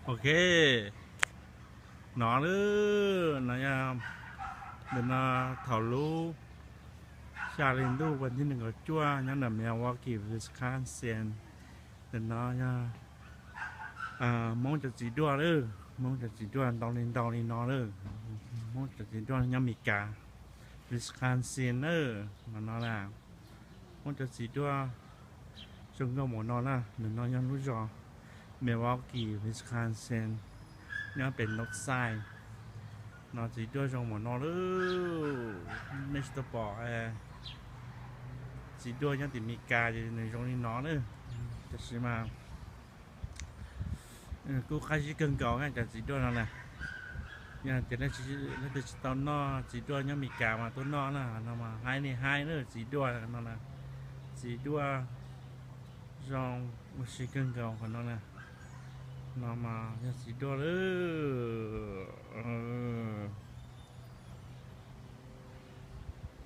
Ok, no lawm, no yog ntawm no thaum lub xya hli ntuj vas thib nees nkaum cuaj nyob ntawm Milwaukee, Wisconsin. Ntawm no yog Hmoob cov txiv duaj lawm, Hmoob cov txiv duaj ntau li ntau li no lawm. Hmoob cov txiv duaj nyob Mes Kas, Wisconsin na, no no na. Hmoob cov txiv duaj zoo nkauj npaum no na, ntawm no yog lub zos Milwaukee, Wisconsin, nyob pem Northside. No txiv duaj zoo npaum no lawm, nej tsis tau pom txiv duaj nyob tim Mes Kas ces nws zoo li no na. Tab sis mas kuj qab zib kawg nkaus cov txiv duaj no na. Yog tias leej twg tsis tau noj txiv duaj nyob Mes Kas mas tuaj noj na, no mas haib li haib na, txiv duaj no na. Txiv duaj zoo ua si kawg nkaus qhov no na. No mas yog txiv duaj lawm.